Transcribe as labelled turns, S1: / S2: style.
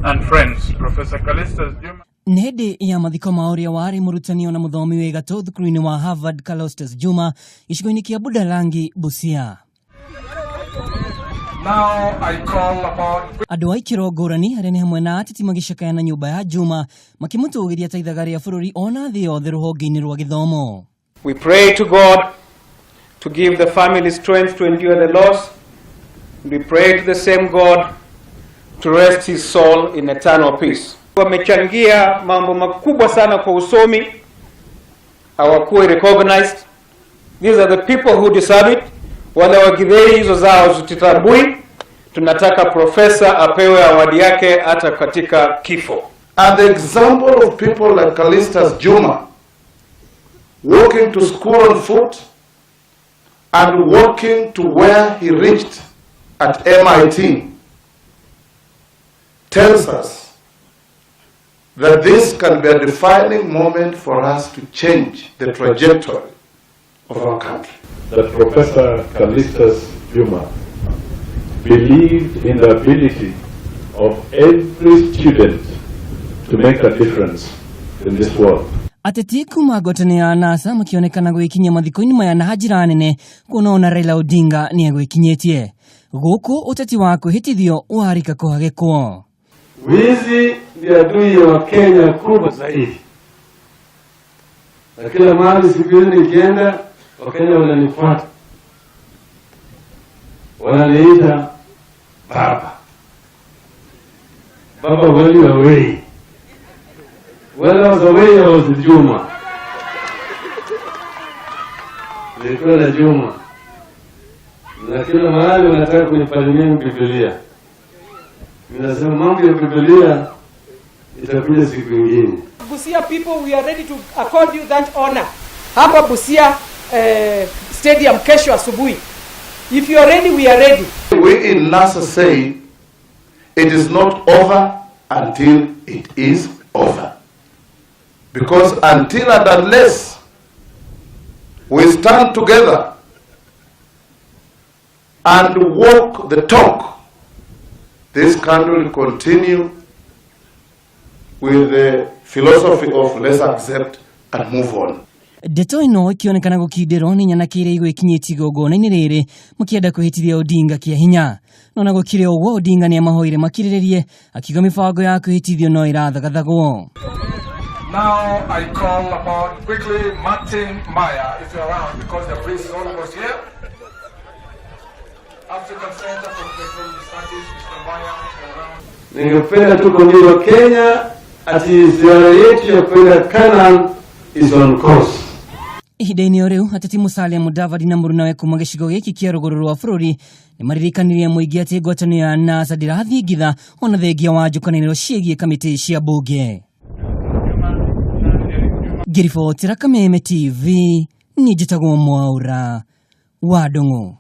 S1: And friends. Professor Callistus Juma.
S2: Nĩ hĩndĩ ya mathiko ma ũrĩa warĩ mũrutani ona mũthomi wĩ gatũ thukuru-inĩ wa Harvard Callistus Juma gĩcigo-inĩ kĩa Budalangi, Busia.
S1: Now I call upon
S2: Andũ a ikĩro ngũrani arĩa nĩ hamwe na ateti magĩcakaya na nyũmba ya Juma makĩmũtũgĩria ta ithaga rĩa bũrũri ona thĩ yothe rũhonge-inĩ rwa gĩthomo.
S3: We pray to God to give the family strength to endure the loss. And we pray to the same God to rest his soul in eternal peace. Wamechangia mambo makubwa sana kwa usomi, hawakuwa recognized. These are the people who deserve it. Wale wa githeri hizo zao zitutambui. Tunataka profesa apewe award yake hata katika kifo.
S4: And the example of people like Callistus Juma walking to school on foot and walking to where he reached at MIT tells us that this can be a defining moment for us to change the trajectory of our country.
S5: That Professor Callistus Juma believed in the ability of every student to make a difference in this world.
S2: Ateti kuma ngwatanĩro ya NASA makĩonekana gwĩkinyia mathiko-inĩ maya na njĩra nene kuona ona Raila Odinga nĩ egwĩkinyĩtie gũkũ ũteti wa kwĩhĩtithio warika kũhagĩkwo.
S6: Wizi ndiye adui ya Wakenya kubwa zaidi, na kila mahali siku hizi nikienda, Wakenya wananifuata, wananiita baba baba. When you are away, when I was away, I was with Juma, nilikuwa na Juma, na kila mahali wanataka kunifanyia Biblia. Ninasema mambo ya Biblia itakuja siku ingine.
S7: Busia people, we are ready to accord you that honor hapa Busia Stadium kesho asubuhi. If you are ready, we are ready.
S4: We in NASA say it is not over until it is over. Because until and unless we stand together and walk the talk, this country will continue with the philosophy of "let's accept and move on."
S2: Ndeto ĩno ĩkĩonekana gũkindĩrwo nĩ nyanake iria igwĩkinyĩtie igongona-inĩ rĩrĩ makĩenda kwĩhĩtithia Odinga kĩa hinya. No na gũkĩrĩ ũguo, Odinga nĩ amahoire makirĩrĩrie akiuga mĩbango ya kwĩhĩtithio no ĩrathagathagwo.
S1: Now I call upon quickly Martin Maya, if you're around, because the priest is almost here. African Center for Technology Studies, Mr. Maya, if you're around.
S6: Ningependa tu kuambia Wakenya ati ziara yetu ya kwenda Canaan is on course.
S2: Ihinda-inĩ o rĩu, ateti Musalia Mudavadi na mũrunawe kuma gĩcigo gĩkĩ kĩa rũgũrũ rwa bũrũri nĩ maririkanirie mũingĩ atĩ ngwatanĩro ya NASA ndĩrathingitha ona thengia wa njũkanĩrĩro ciĩgiĩ kamĩtĩ cia mbunge. Ngĩribotera Kameme TV, niĩ njĩtagwo Mwaũra wa Ndũng'ũ.